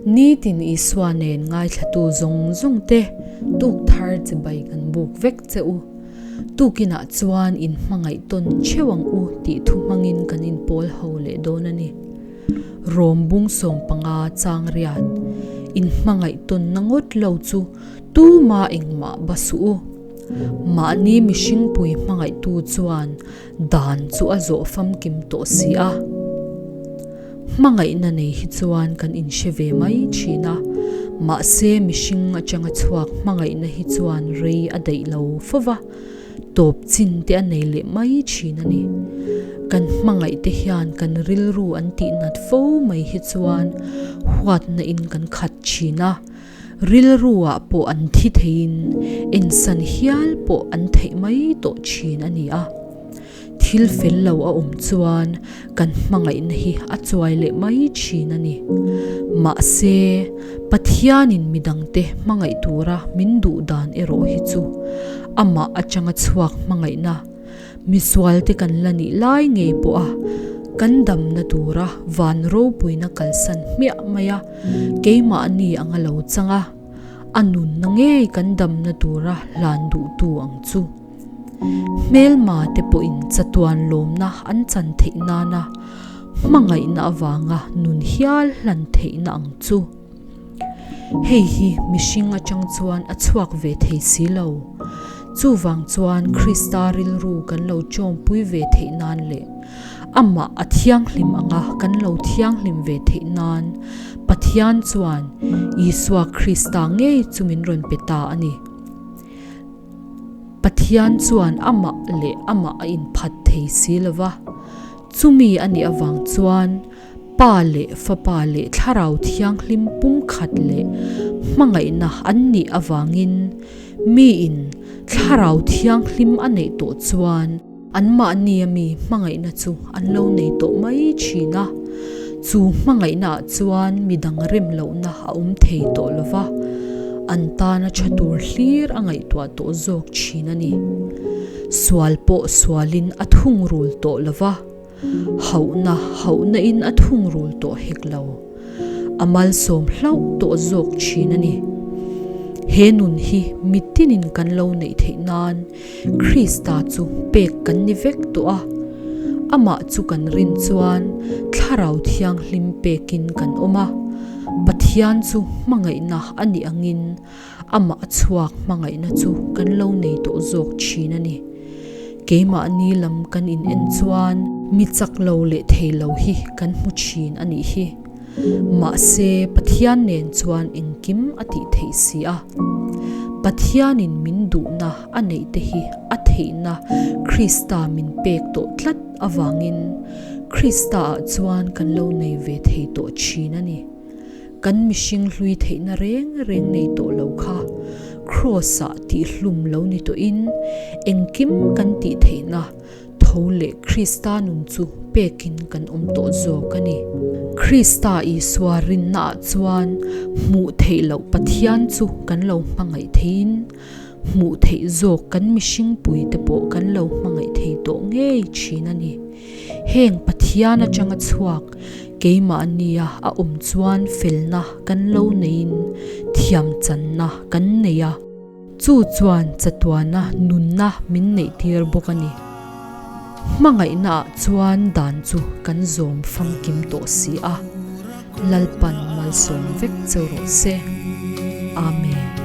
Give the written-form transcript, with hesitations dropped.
Nitin Isua nen ngaithlatu zawng zawng te tuk thar chibai kan buk vek che u. Tukinah chuan in hmangaih tawn theuh ang u tih thu hmangin kan inpawl ho leh dawn a ni. Rom bung 15 chang riat in hmangaih tawnna ngawt lo chu tuma engmah ba suh u. Mahni mihringpui hmangaihtu chuan dan chu a zawh famkim tawh si a. Hmangaihna nei hi chuan kan inhre ve mai thin a, mahse mihring atanga chhuak hmangaihna hi chuan rei a daih lo fo va, tawp chin te a nei leh mai thin a ni. Kan hmangaih te hian kan rilru an tih nat fo mai hi chuan huatna in kan khat thin a, rilru ah pawh an thi theiin ensan hial pawh an theih mai tawh thin a ni a. Thil fel lo a awm chuan kan hmangaihna hi a chuai leh mai thin a ni. Mahse, Pathianin midangte hmangaih tura min duh dan erawh hi chu amah atanga chhuak hmangaihna, misualte kan la nih lai ngei pawha kan damna tura van ropuina kalsan hmiah mai a, keimahni anga lo chang a, a nunna ngei kan damna tura hlan duhtu ang chu. Hmelma te pawhin chatuan lawmna an chan theih nana hmangaihna avanga nun hial hlan theihna ang chu. Hei hi mihring atang chuan a chhuak ve thei si lo. Chuvang chuan Krista rilru kan lo chawmpui ve theih nan leh amah a thianghlim anga kan lo thianghlim ve theih nan Pathian chuan Isua Krista ngei chu min rawn pe ta a ni. Pathian chuan amah leh amah a inphat thei si lo va, chumi a nih avang chuan Pa leh Fapa leh Thlarau Thianghlim pumkhat leh hmangaihna an nih avangin miin Thlarau Thianghlim a neih tawh chuan anmahnia mi hmangaihna chu an lo nei tawh mai thin a, chu hmangaihnaah chuan midang rem lohna a awm thei tawh lo va, an tana tha tur hlir a ngaihtuah tawh zawk thin a ni. Sual pawh sualin a thungrul tawh lo va, hauhna hauhnain a thungrul tawh hek lo. A malsawm hlauh tawh zawk thin a ni. He nun hi mitinin kan lo neih theih nan Krista chu pek kan ni vek tawh a, amah chu kan rin chuan Thlarau Thianghlim pekin kan awm a, Pathian chu hmangaihna a nih angin amah a chhuak hmangaihna chu kan lo nei tawh zawk thin a ni. Keimahni lam kan in en chuan mi chak lo leh thei lo hi kan hmu thin a nih hi. Mahse, Pathian nen chuan engkim a tih theih si a. Pathianin min duhna a neih te hi a theihna Krista min pek tawh tlat avangin Kristaah chuan kan lo nei ve thei tawh thin a ni. Kan mihring hlui theihna reng reng nei tawh lo kha Kraws-ah tihhlum lo ni tawhin engkim kan tih theihna Tho leh Krista nun chu pekin kan awm tawh zawk a ni. Krista Isua rinnaah chuan hmuh theih loh Pathian chu kan lo hmangaih theiin, hmuh theih zawk kan mihring puite pawh kan lo hmangaih thei tawh ngei thin a ni. Heng Pathian atanga chhuak keimahnia a awm chuan felna kan lo neiin thiamchanna kan nei a. Chu chuan chatuana nunna min neihtir bawk a ni. Hmangaihnaah chuan dan chu kan zawm famkim tawh si a, Lalpan malsawm vek cheu rawh se. Amen.